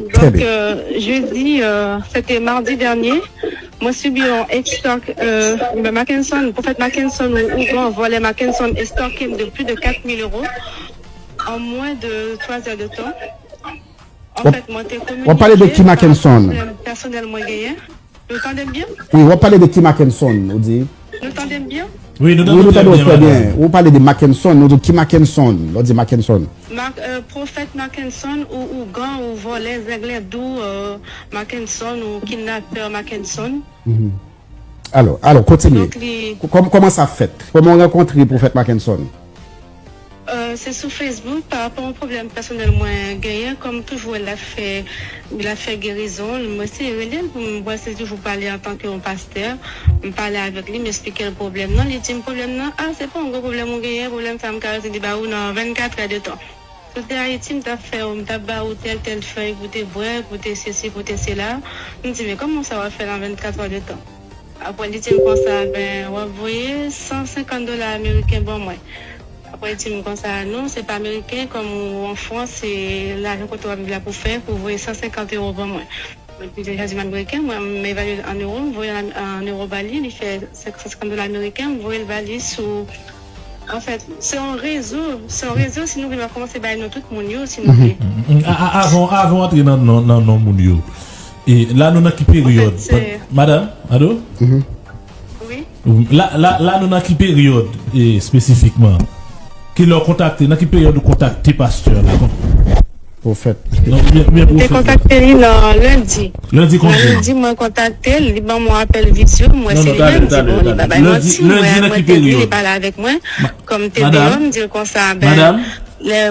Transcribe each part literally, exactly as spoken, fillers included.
Donk, euh, jedi, euh, se te madi dènye, mwen sibi yon extork, euh, Mackenson, pwofèt Mackenson ou ougan vòlè Mackenson extorke m de plis de kat mil euro an mwen de twa zè de tan. An fèt, mwen te kominike w ap pale de ki Mackenson? Pèsonèl mwen genyen. Nou tande m byen? Wi, w ap pale de ki Mackenson, ou di? Nou tande m byen? Wi, nou tande w trè byen, madam. Ou pale de Mackenson, nou di ki Mackenson? Lè w di Mackenson. Mak, euh, pwofèt Mackenson ou ougan ou vòlè zèglendou, euh, Mackenson ou kidnapè Mackenson. Alò, alò, kontinye. Donk, li Kòm, kòman sa fèt? Kòman w rankontre pwofèt Mackenson? Euh, se sou Facebook, pa rapò a yon pwoblèm pèsonèl mwen genyen, kòm toujou l ap fè, l ap fè gerizon, mwen se rele l pou m wè si l toujou pale antanke yon pastè. M pale avèk li, m eksplike l pwoblèm nan, li di m pwoblèm nan, a, se pa yon gwo pwoblèm ou genyen, pwoblèm sa m ka rezoud li ba ou nan vennkat è de tan. Si w te Ayiti, m t ap fè w, m t ap ba ou tèl, tèl fèy pou te bwè, pou te sesi, pou te sela. M di, men kòman sa w ap fè nan vennkat è de tan? Apre, li di m konsa, ben, w ap voye san senkant dola ameriken ban mwen. Apre, li di m konsa, non, se pa ameriken, kòm ou an Frans, se lajan kote w ap viv la pou fè, pou voye san senkant ewo ban mwen. Epi, deja di m ameriken, mwen, m evalye l an ewo, m voye l an, an ewo ba li, li fè san senkant dola ameriken, m voye l ba li sou Anfèt, se yon rezo, se yon rezo, si nou vle, m ap kòmanse bay non tout moun yo, si nou vle. Mm, a, a, avan, avan w antre nan, nan, nan non moun yo, e la nou nan ki peryòd? Anfèt, se Madam, alo? Wi. La, la, la nou nan ki peryòd, e, espesifikman? Ki lè w kontakte, nan ki peryòd ou kontakte pastè a la? Pwofèt. Non, oubyen, oubyen M te pwofèt la. Kontakte li nan lendi. Lendi Nan konbyen? Lendi, mwen kontakte l, li ban mwen apèl vizyo, mwen Non, se non, li menm, talè, di, bon, talè, li pa bay manti, mwen, lendi nan mwen ki te di, li peryòd? Pale avèk mwen, kòm m te deyò, m di l konsa, ben, Madam? Lè,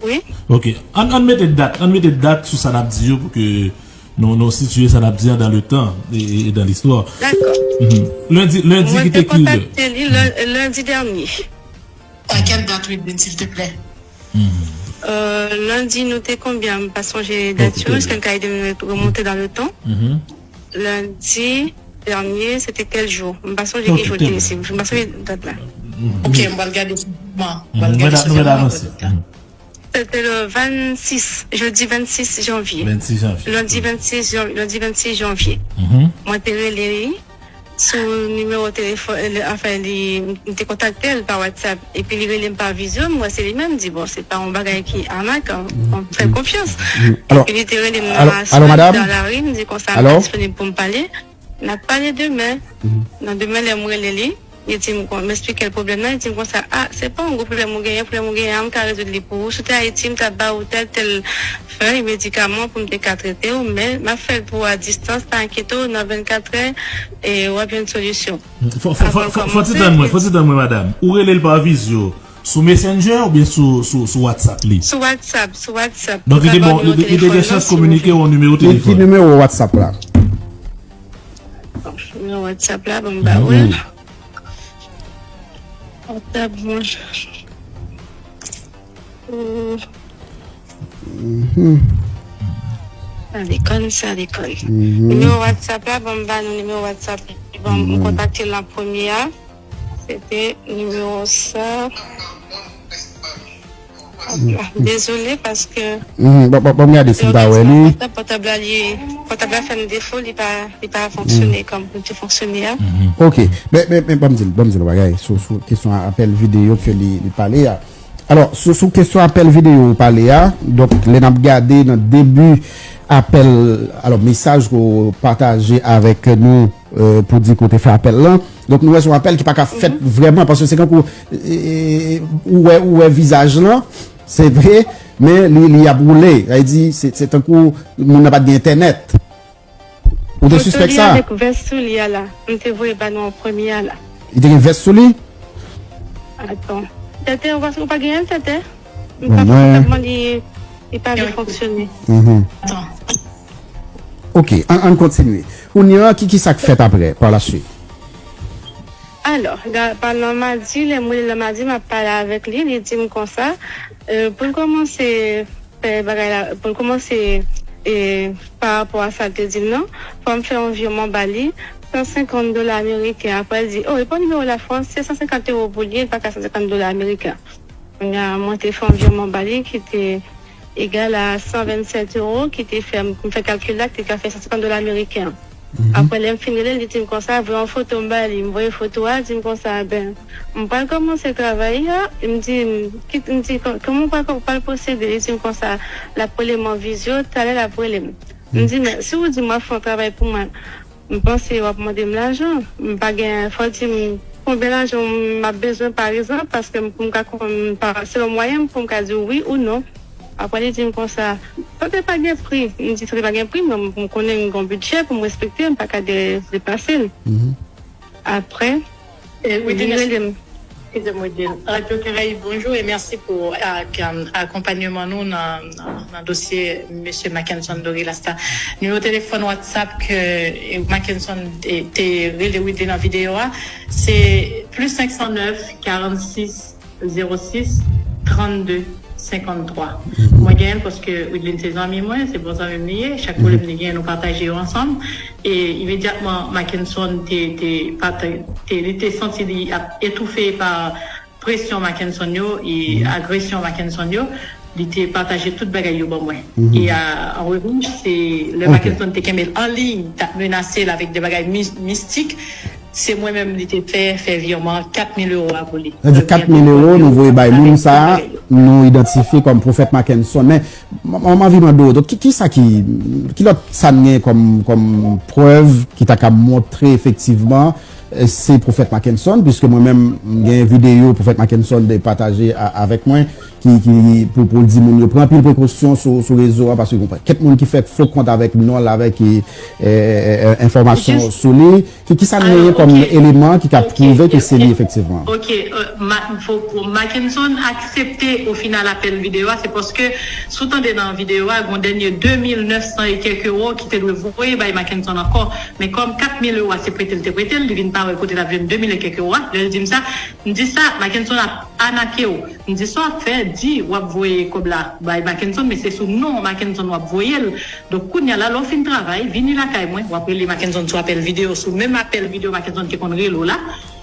wi. Ok. Ann, ann mete dat, ann mete dat sou sa n ap di yo pou ke nou, nou sitiye sa n ap di a dans le temps et, et, et dans l'histoire. Dakò. Lendi, lendi ki te ki lè? Mwen te kontakte li lè, lendi dènye. A kèl dat, Wideline, silteplè? Euh, lendi, nou te konbyen? M pa sonje dat yo. Èske n ka ede m remonte dans le temps? Lendi dènye, se te kèl jou? M pa sonje ki jou te ye, si m pa sonje dat la. Ok, m pral gade sou mouvman. M pral gade sou mouvman. Se te le vennsis, jodi vennsis janvye. Vennsis janvye. Lendi vennsis jan-, lendi vennsis janvye. Mwen te rele li sou nimewo telefòn, anfen, li, m te kontakte l pa WhatsApp. Epi li rele m pa vizyo, m wè se li menm, m di, bon, se pa yon bagay ki anak, m fè l konfyans. Epi li te rele m nan semèn, nan lari, m di konsa, m pa disponib pou m pale. N ap pale demen. Nan demen, lè m rele li, li di m kon, m eksplike l pwoblèm nan, li di m konsa, a, se pa yon gwo pwoblèm ou genyen, pwoblèm ou genyen an, m ka rezoud li pou ou. Si w te Ayiti, m t ap ba ou tèl, tèl fèy, medikaman pou m te ka trete w, men m ap fè l pou ou a distans, pa enkyete w, nan vennkatrè, e w ap jwenn solisyon. Fò, fò, fò, fò, fò ti tann mwen, fò ti tann mwen, madanm. Ou rele l pa vizyo, sou Messenger oubyen sou, sou, sou WhatsApp li? Sou WhatsApp, sou WhatsApp. Donk, li te bon, li, li te gen chans kominike yon nimewo telefòn. Ki nimewo WhatsApp la? Nimewo WhatsApp la, bon, m ba ou l. WhatsApp, bon. Sa dekonn, sa dekonn. Nimewo WhatsApp la, bon, m ba nou nimewo WhatsApp li. Bon, m kontakte l an premye a. Se te nimewo sa. Dezole, paske Bon, bon, bon, m gade si m ta wè li. Pòtab, pòtab la, li, pòtab la fè m defo, li pa, li pa fonksyone kòm pou l te fonksyone a. Ok, men, men, men, ban m di l, ban m di l yon bagay sou, sou kesyon apèl videyo ke li, li pale a. Alò, sou, sou kesyon apèl videyo ou pale a, donk, lè n ap gade nan debi apèl, alò, mesaj ke w pataje avèk nou, euh, pou di ke w te fè apèl lan. Donk, nou wè se yon apèl ki pa ka fèt vrèman, paske se kankou, e, e, e, ou wè, ou wè vizaj lan, se vre, men li, li ap woule. Sa vle di, se, se tankou moun nan pa t gen entènèt. Ou te sispèk sa? Foto li avèk vès sou li a la. M te voye ba nou an premye a la. Li te gen vès sou li? Atann. Tètè, ou pa, ou pa genyen l, Tètè? M pa fè kòman li, li pa vle fonksyone. Ok, ann, ann kontinye. Kounye a, ki, ki sa k fèt apre, par la suite? Alò, ga-, pa nan madi, lè m rele l nan madi, m ap pale avèk li, li di m konsa, euh, pou l kòmanse fè bagay la, pou l kòmanse, e, pa rapò a sa l te di m nan, fò m fè yon vireman ba li, san senkant dola ameriken. Apre, l di, o, e pa nimewo Lafrans, se san senkant ewo pou l ye, li pa ka san senkant dola ameriken. Kounye a, mwen te fè yon vireman ba li ki te, egal a san vennsèt ewo, ki te fè m, m fè kalkil la, ki te ka fè san senkant dola ameriken. Apre, lè m fin rele l, li di m konsa, voye yon foto m ba li. M voye foto a, li di m konsa, ben, m pral kòmanse travay a. M di, m di, "Kòman w pral, pral pwosede?" Li di m konsa, "L ap rele m an vizyo, talè l ap rele m." M di, "Men, si w di m w ap fè yon travay pou mwen, m panse w ap mande m lajan. M pa gen, fò w di m konbyen lajan m ap bezwen, pa egzanp, paske m, pou m ka konn, pa, selon mwayen m, pou m ka di w wi ou non." Apre, li di m konsa, "Sa te pa gen pri." M di, "Sa te pa gen pri, men m konnen m gen yon bidjè pou m respekte, m pa ka de-, depase l." Apre, li rele m. Excusez-moi, Jane. Radio Caraïbes, bonjour et merci pour euh, akonpanyman nou nan, nan, nan dosye Mesye Mackenson Dorilasta. Nimewo telefòn WhatsApp ke eh, Mackenson te, te rele Wideline nan videyo a, se plis senk san nèf, karannsis, zewo sis, trannde, senkanntwa. Mwen genyen l paske Wideline se zanmi mwen, se bon zanmi m li ye. Chak pwoblèm li genyen, nou pataje yo ansanm. E imedyatman, Mackenson te, te, pa te, te, li te santi li ap etoufe pa presyon Mackenson yo e agresyon Mackenson yo, li te pataje tout bagay yo ban mwen. E a, an revanch, se lè Mackenson te kenbe l an liy, t ap menase l avèk de bagay mi-, mistik, se mwen menm li te fè, fè vireman kat mil ewo a pou li. Sa di kat mil ewo nou voye bay moun sa a, nou idantifye kòm Pwofèt Mackenson. Men m, m anvi mande w, donk, ki, ki sa ki, ki lòt sa n gen kòm, kòm prèv ki ta ka montre efektivman eh, se Pwofèt Mackenson, piske mwen menm, m gen videyo Pwofèt Mackenson te pataje a, avèk mwen, ki, ki, pou, pou l di moun yo pran anpil prekosyon sou, sou rezo a, paske gen kèk moun ki fè fo kont avèk non l, avèk eh, eh, eh, enfòmasyon sou li. Ki, ki sa n genyen kòm eleman ki ka pwouve ke se li efektivman? Ok, euh, Ma-, fo, pou Mackenson aksepte o final apèl videyo a, se paske si w tande nan videyo a, gen yon dènye de mil nèf san e kèk ewo ki te dwe voye bay Mackenson ankò. Men kòm kat mil ewo a se prete l te prete l, li vin pa wè kote l ap jwenn de mil e kèk ewo a. Lè l di m sa, m di sa, Mackenson ap anake w. M di sa w ap fè, di w ap voye kòb la bay Mackenson, men se sou non Mackenson w ap voye l. Donk, kounye a la, lè w fin travay, vini lakay mwen, w ap rele Mackenson sou apèl videyo, sou menm apèl videyo Mackenson te konn rele w la.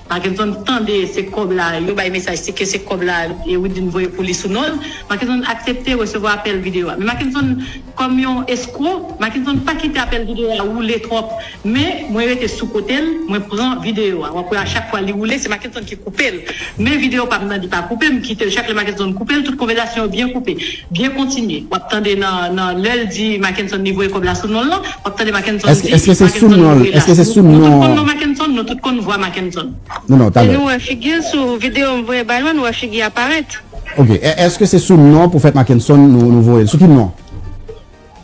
Mackenson tande se kòb la, yo bay mesaj, se ke se kòb la, e Wideline voye pou li sou non l. Mackenson aksepte resevwa apèl videyo a. Men Mackenson, kòm yon eskwo, Mackenson pa kite apèl videyo a woule twòp. Men, mwen rete sou kote l, mwen pran videyo a. W ap wè a chak fwa li woule, se Mackenson ki koupe l. Men videyo pa m nan, li pa koupe, m kite l. Chak lè Mackenson koupe l, tout konvèsasyon yo byen koupe, byen kontinye. W ap tande nan, nan lè l di Mackenson li voye kòb la sou non l lan, w ap tande Mackenson di, Èske, èske se sou non l? Èske se sou non? Nou tout konn non Mackenson, nou tout konn vwa Mackenson. Non, non, talè. E nou wè figi l sou videyo m voye bay nou an, nou wè figi a parèt. Ok, è-, èske se sou non Pwofèt Mackenson nou, nou voye l? Sou ki non?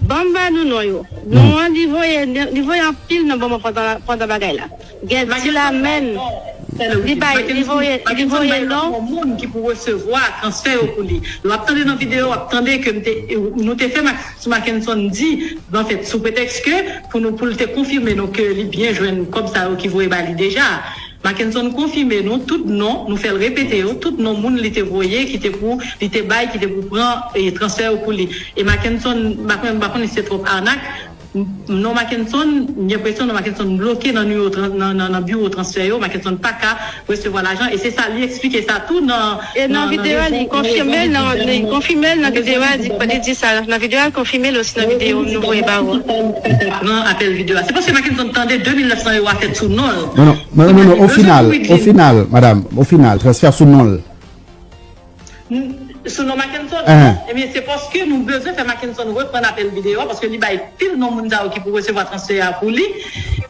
Ban m ba nou non yo. Non an, li voye, li voye anpil non ban mwen pandan, pandan bagay la. Gen Dilamèn, li bay, li voye, li voye non. Yon moun ki pou resevwa transfè yo pou li. Lè w ap tande nan videyo, w ap tande ke m te, nou te fè Max, sou Mackenson di, anfèt, sou pretèks ke pou nou, pou l te konfime nou ke li byen jwenn kòb sa yo ki voye ba li deja. Mackenson konfime nou tout non, nou fè l repete yo, tout non moun li te voye, ki te pou, li te bay, ki te pou pran, e, transfè yo pou li. E Mackenson, m pa konnen, m pa konnen si se twòp anak, m, non Mackenson, m gen enpresyon non Mackenson bloke nan nimewo tran-, nan, nan, nan biwo transfè yo, Mackenson pa ka resevwa lajan, e se sa, li eksplike sa tou nan, e nan videyo a, li konfime l, nan, li konfime l nan videyo a, li, li di sa, nan videyo a, l konfime l osi nan videyo nou voye ba ou. Pran apèl videyo a. Se paske Mackenson tande de mil nèf san ewo a fèt sou non l. Non, non, non, non, non, o final, o final, madanm, o final, transfè sou non l. N-, sou non Mackenson, non? Ebyen, se paske nou bezwen fè Mackenson reprann apèl videyo a, paske li bay pil non moun sa yo ki pou resevwa transfè a pou li.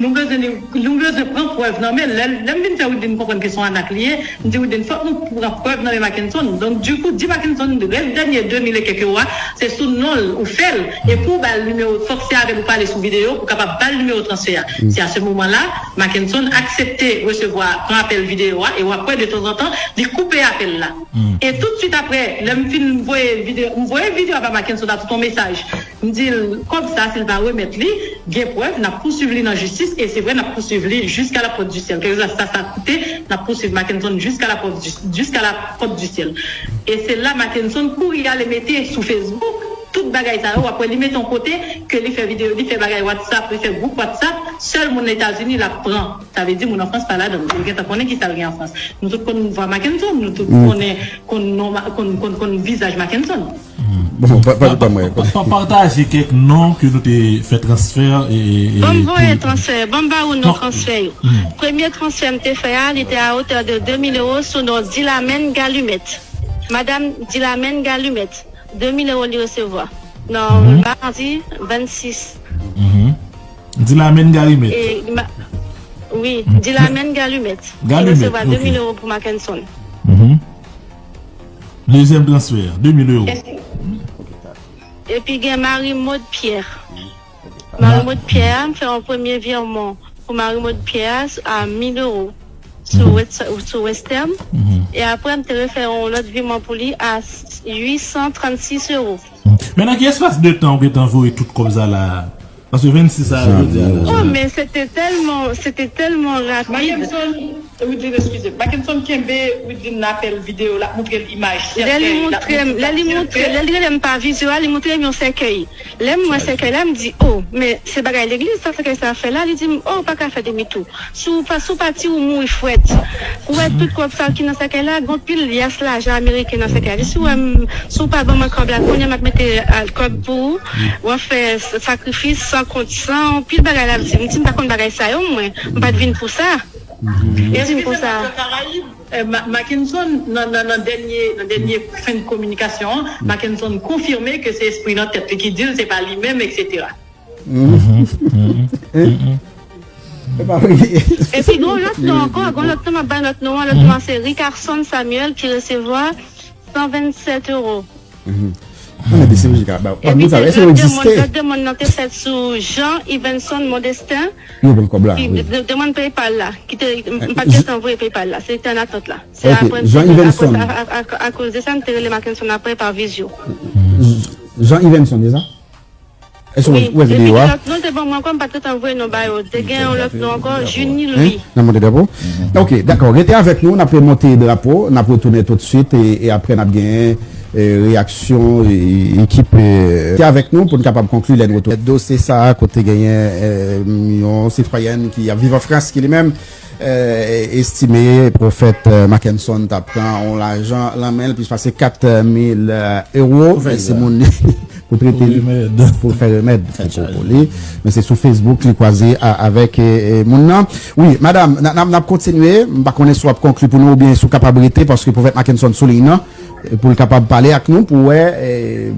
Nou bezwen li, nou bezwen pran prèv nan men l. Lè, lè m vin fè Wideline konprann ke se yon anak li ye, m di Wideline, fòk nou pran prèv nan men Mackenson. Donk, dikou, di Mackenson, rès dènye de mil e kèk ewo a, se sou non l ou fè l. E pou w ba l nimewo, fòk se avè l ou pale sou videyo, pou w kapab ba l nimewo transfè a. Se a se moman la, Mackenson aksepte resevwa, pran apèl videyo a, e w ap wè, detanzantan, li koupe apèl la. E toutswit apre, lè m fin voye videyo, m voye videyo a ba Mackenson, a tout yon mesaj. M di l, kòb sa, si l pa remèt li, gen prèv, n ap pouswiv li nan jistis, e se vre, n ap pouswiv li jiska la pòt di syèl. Kèlkeswa sa sa koute, n ap pouswiv Mackenson jiska la pòt di, jiska la pòt di syèl. E se la Mackenson kouri ale mete sou Facebook tout bagay sa yo, w ap wè li mete yon kote ke li fè videyo, li fè bagay WhatsApp, li fè gwoup WhatsApp, sèl moun Etazini l ap pran. Sa vle di moun an Frans pa ladan l. Ou gentan konnen kisa l gen an Frans. Nou tout konn vwa Mackenson, nou tout konnen, konn non Ma-, konn, konn, konn vizaj Mackenson. Bon, pa, pa, pa mwen. Pa, pa, pataje kèk non ke nou te fè transfè e, e, e, ban m voye transfè, ban m ba ou non transfè yo. Premye transfè m te fè a, li te a otè de de mil ewo sou non Dilamèn Galumet. Madanm Dilamèn Galumet, de mil ewo li resevwa. Nan madi vennsis. Dilamèn Galumet. E, ma, wi, Dilamèn Galumet. Galumet, resevwa de mil ewo pou Mackenson. Dezyèm transfè, de mil ewo. Epi gen Marie Maud Pierre. Marie Maud Pierre, m fè yon premye vireman pou Marie Maud Pierre a mil ewo sou, sou Western. E apre, m te refè yon lòt vireman pou li a uit san trannsis ewo. Men nan ki espas de tan ou gentan voye tout kòb sa la? Paske vennsis a jodi a la. Oh, men se te tèlman, se te tèlman rapid. Mackenson, Widlin, eskize. Mackenson kenbe Widlin nan apèl videyo, l ap montre l imaj sèkèy. Lè li montre m, lè li montre, lè li rele m pa vizyo a, li montre m yon sèkèy. Lè m wè sèkèy la, m di, oh, men se bagay legliz sa, sèkèy sa fè la. Li di m, oh, ou pa ka fè demi tou. Si w pa, si w pati, ou mouri frèt. Ou wè tout kòb sa ki nan sèkèy la, gen anpil yas lajan ameriken nan sèkèy la. Li si w wè m, si w pa ban mwen kòb la, kounye a m ap mete kòb pou ou. W ap fè sakrifis san kont, san anpil bagay la. M di m pa konn bagay sa yo, mwen. M pa t vin pou sa. M vin pou sa. Mackenson, nan, nan, nan dènye, nan dènye fen kominikasyon an, Mackenson konfime ke se espri nan tèt li ki di l, se pa li menm, etsetera. Epi gen yon lòt non ankò, gen yon lòt non, m ap bay lòt non an, lòt non an se Ricarson Samuel ki resevwa san vennsèt ewo. Epi lòt demann, lòt demann nan te fèt sou Jean Yvenson Modestin. Yo pran kòb la, wi. Demann PayPal la, ki te, m pa t gentan voye PayPal la, se te an atant la. Se apre, akoz de sa, m te rele Mackenson apre pa vizyo. Jean Yvenson, se sa? Èske ou wè videyo a? Epi lòt non te ban mwen ankò, m pa t gentan voye non ba yo. Te gen yon lòt non ankò, Junie Louis. Nan monte drapo. Ok, dakò. Rete avèk nou, n ap monte drapo, n ap retounen toutswit e, e apre n ap genyen, e, reyaksyon, e, ekip, e, rete avèk nou pou n kapab konkli lè n retounen. Dosye sa a, kote genyen, e, yon sitwayèn ki ap viv an Frans, ki li menm, e, estime pwofèt, e, Mackenson t ap pran yon lajan lan men l, plis pase kat mil ewo. Se moun li pou trete li, pou l fè remèd pou, pou li. Men se sou Facebook li kwaze a, avèk, e, e, moun nan. Wi, madanm, n a, n a, n ap kontinye. M pa konnen si w ap konkli pou nou oubyen si w kapab rete, paske pwofèt Mackenson sou liy nan, e, pou l kapab pale ak nou, pou wè, e,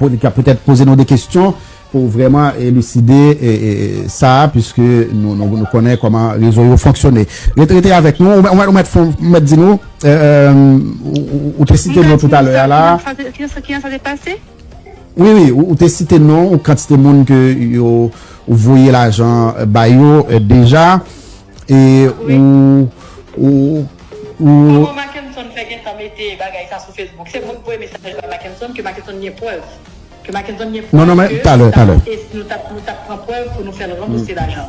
pou, petèt poze nou de kesyon, pou vrèman eliside, e, e, sa, piske nou, nou, nou konnen kòman rezo yo fonksyone. Rete, rete avèk nou, ou mèt, ou mèt, ou mèt di nou, e, e, ou, ou, ou te site non toutalè a la. Kijan sa te, kijan sa te pase? Wi, wi, ou, ou te site non, yon kantite moun ke yo, ou voye lajan, e, ba yo, e, deja, e ou, ou, ou... Kòman Mackenson fè gentan mete bagay sa sou Facebook? Se moun voye mesaj ba Mackenson, ke Mackenson gen prèv. Ke Mackenson gen prèv ke nou t ap, nou t ap pran prèv pou nou fè l ranbouse lajan.